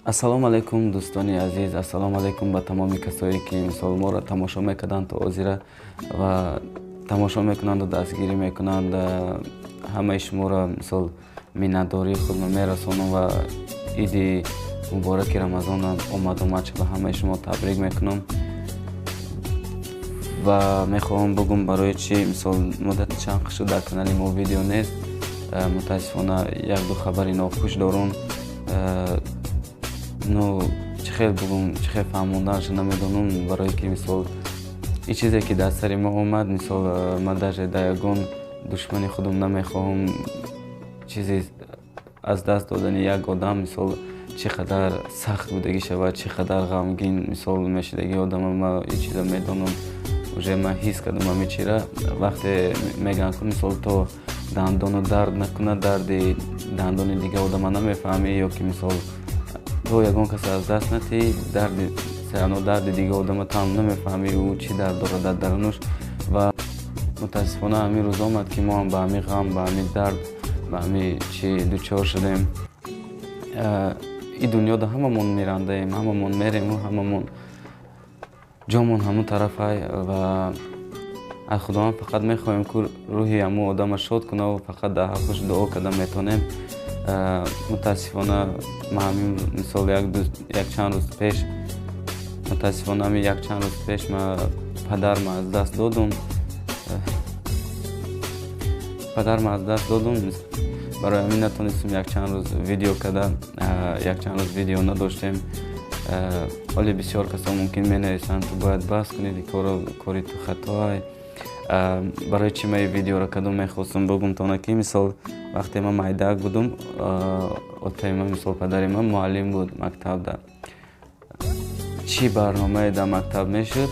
Ассалому алайкум, дӯстони азиз, ассалому алайкум ба тамоми касое, ки мисол моро тамошо мекарданд то озира ва тамошо мекунанду дастгирӣ мекунанд. Ҳамаи шуморо мисол миннатдории худро мерасонам ва иди мубораки Рамазон омад ба ҳамаи шумо табрик мекунам. Ва мехоҳам бугум, барои чӣ мисол муддати чанд қишр дар канали мо видео нест. Мутаассифона, як-ду хабари нохуш дорум. Ну, чӣ хел бугум, чӣ хел фаҳмонданашо намедонам, барое ки мисол ин чизе, ки дар сари мо омад, мисол ман даже дар ягон душмани худам намехоҳам. Чизе аз даст додани як одам мисол чӣ қадар сахт будагӣ шавад, чӣ қадар ғамгин мисол мешидагӣ одама, ман ин чиза медонам. Уже ман ҳис кардам ҳамин чира. Вақте мегӯянд, ку мисол то дандону дард накунад, дарди дандони дига одама намефаҳмӣ, ё ки мисол то ягон кас аз даст натиҳӣ, дарди сано дарди дига одама там намефаҳмӣ, ӯ чӣ дард дорад дар дарунуш. Ва мутаассифона, ҳамин рӯз омад, ки мо ҳам ба ҳамин ғам, ба ҳамин дард, ба ҳамин чӣ дучор шудем. Ин дунёда ҳамамон мирандаем, ҳамамон мерему, ҳамамон ҷомон ҳамон тарафай. Ва аз Худованд фақат мехоҳем, ку рӯҳи ҳамон одама шод кунаву фақат дар ҳаққаш дуо карда метавонем. Мутаассифона, ман ҳамин мисол якчанд рӯз пеш, мутаассифона, ҳамин якчанд рӯз пеш ман падарма аз даст додум. Падарма аз даст додум. Барои ҳамин натонистем якчанд рӯз видео карда, якчанд рӯз видео надоштем. Ҳоле бисёр касо мумкин менависанд: «Ту бояд бас кунӣ корро, кори ту хатоай». Барои чӣ ман ин видеоро кардум? Мехостум бугумтона, ки мисол вақте ман майдак будум, отаи ман, мисол падари ман муаллим буд мактабда. Чӣ барномае дар мактаб мешуд,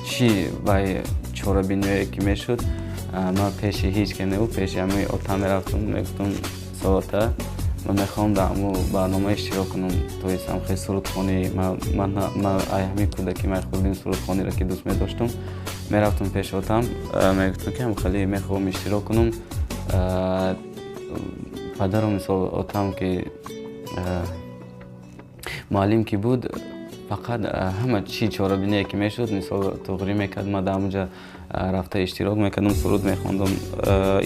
чӣ вай чорабиниҳое ки мешуд, ман пеши ҳеҷ ке неу, пеши ҳамин ота мерафтум, мегуфтум: «Ота, ман мехоҳам дар ҳамун барнома иштирок кунам». То есть ҳамхел сурудхонӣ. Ман ай ҳамин кӯдакӣ, ман хурдин сурудхониро ки дӯст медоштум, мерафтум пеши отам, мегуфтум, ки ҳамхеле мехоҳам иштирок кунам. Падарам, мисол отам, ки муаллим ки буд, фақат ҳама чӣ чорабиние ки мешуд, мисол туғрӣ мекард, ман дар ҳамунҷа рафта иштирок мекардам, суруд мехондам.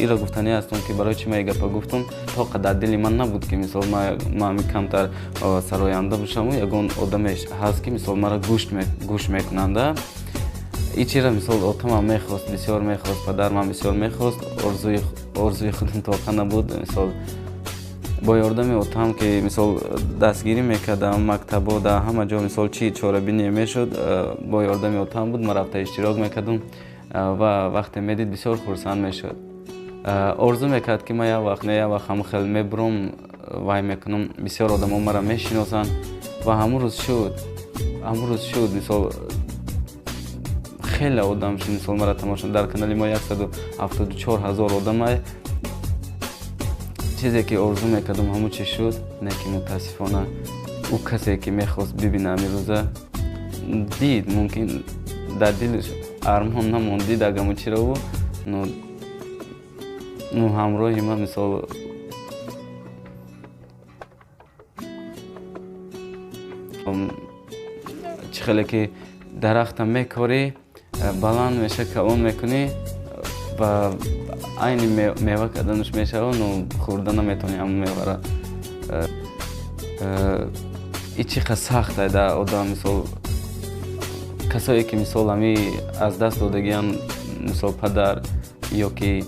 Инро гуфтанӣ ҳастам, ки барои чӣ ман ин гапа гуфтам. То қадар дили ман набуд, ки мисол ман ҳамин камтар сароянда бошаму ягон одаме ҳаст, ки мисол маро гӯш мекунанда. Ин чизро мисол отамам мехост, бисёр мехост, падармам бисёр мехост. Орзуи худам тоқа набуд. Мисол бо ёрдами отам, ки мисол дастгирӣ мекардам, мактабо, дар ҳама ҷо мисол чӣ чорабиние мешуд, бо ёрдами отам буд, ман рафта иштирок мекардам. Ва вақте медид, бисёр хурсанд мешуд, орзу мекард, ки ман як вақт, не як вақт ҳамон хел мебурам, вай мекунам, бисёр одамо маро мешиносанд. Ва ҳамон рӯз шуд, ҳамон рӯз шуд. Мисол хеле одам шуд, мисол маро тамошо. Дар канали мо 174 000 одамай. Чизе ки орзу мекардам, ҳамон чиз шуд. Не ки мутаассифона, ӯ касе ки мехост бибина, ҳамин рӯза дид. Мумкин дар дилаш армон намонд, дид агамо чиро ӯ. Ну, ҳамроҳи ман мисол чӣ хеле ки дарахта мекорӣ, баланд меша, калон мекунӣ ва айни мева карданаш мешава, но хӯрда наметавонӣ ҳамон мевара. И чӣ қадр сахт дар одам. Мисол касое ки мисол ҳами аз даст додагиян, мисол падар ё ки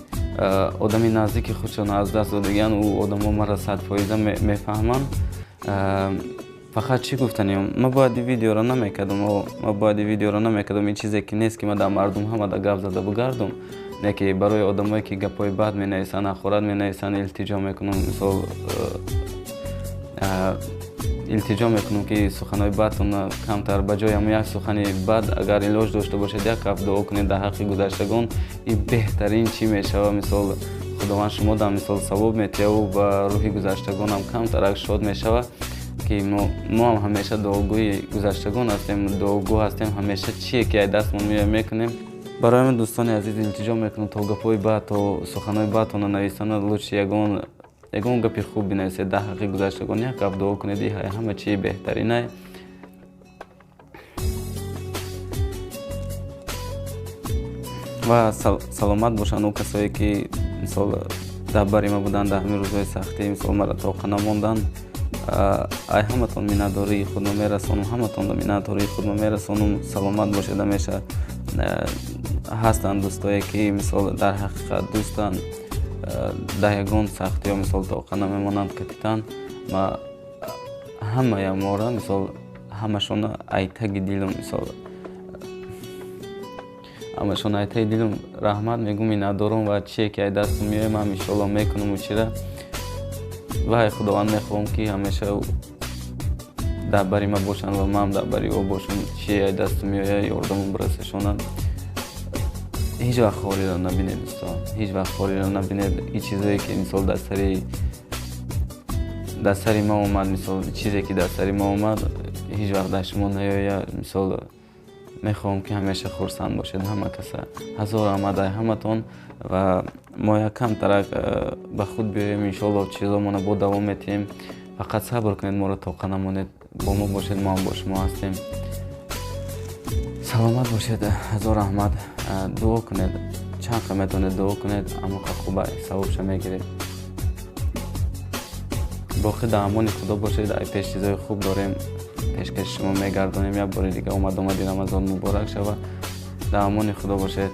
одами наздики худшон аз даст додагиян, ӯ одамо маро 100% мефаҳманд. Фақат чӣ гуфтаниям? Ман бояд ин видеоро намекардам, ман бояд ин видеоро намекардам. Ин чизе ки нест, ки ман дар мардум ҳамада гап зада бугардум. Не ки барои одамое, ки гапҳои бад менависанд, ҳақорат менависанд, илтиҷо мекунам, мисол илтиҷо мекунам, ки суханҳои бадтонро камтар, ба ҷои ҳамон як сухани бад, агар илоҷ дошта бошед, як ҳафт дуо кунед дар ҳаққи гузаштагон. Ин беҳтарин чӣ мешава. Мисол Худованд шумо дар мисол савоб метиҳаву ба рӯҳи гузаштагонам камтарак шод мешава, ки мо ҳам ҳамеша дуогӯи гузаштагон ҳастем, дуогӯ ҳастем. Ҳамеша чие ки ай дастмон меояд, мекунем. Барои ҳамин, дӯстони азиз, илтиҷо мекунам, то гапҳои бад, то суханҳои бадтонро нависанд, лучше ягон Ягон гапи хуб бинависед дар ҳаққи гузаштагон, як гап дуо кунед, ҳама чии беҳтаринай. Ва саломат бошанд ӯ касое ки мисол дар бари ма буданд дар ҳамин рӯзҳои сахтӣ, мисол мара тоқа намонданд. Ай ҳаматон миннатдории худро мерасонам, ҳаматонро миннатдории худро мерасонам. Саломат бошед ҳамеша. Ҳастанд дӯстое ки мисол дар ҳақиқат дӯстанд, дар ягон сахтиё мисол тоқа намемонанд капитан. Ма ҳамая мора мисол ҳамашона айтаги дилум, мисол ҳамашон айтаги дилум раҳмат мегӯм, миннатдорам ва чие ки ай дастум меояд ман иншоалло мекунам чира. Ва худованд мехоҳам ки ҳамеша дар бари ма бошанд ва манам дар бари ӯ бошам. Чие ай дастум меояд ёрдамон бирасашонанд. Ҳеҷ вақт хориро набинед дӯстон, ҳеҷ вақт хориро набинед. Ин чизое ки мисол дар сари ма омад, мисол чизе ки дар сари ма омад ҳеҷ вақт дар шумо наёяд. Мисол мехоҳам ки ҳамеша хурсанд бошед ҳама каса. Ҳазор раҳмат ай ҳаматон ва мо якам тарак ба худ биёем, иншоалло чизомона бо давом метиҳем. Фақат сабр кунед, моро тоқа намонед, бо мо бошед, мо ҳам бо шумо ҳастем. Саломат бошед, ҳазор раҳмат. Дуо кунед, чанд қа метавонед дуо кунед, амоқа хуба савобша мегиред. Боқӣ дар амони худо бошед. Ай пеш чизои хуб дорем, пешкаши шумо мегардонем. Як бори дига омад омади Рамазон муборак шава. Дар амони худо бошед.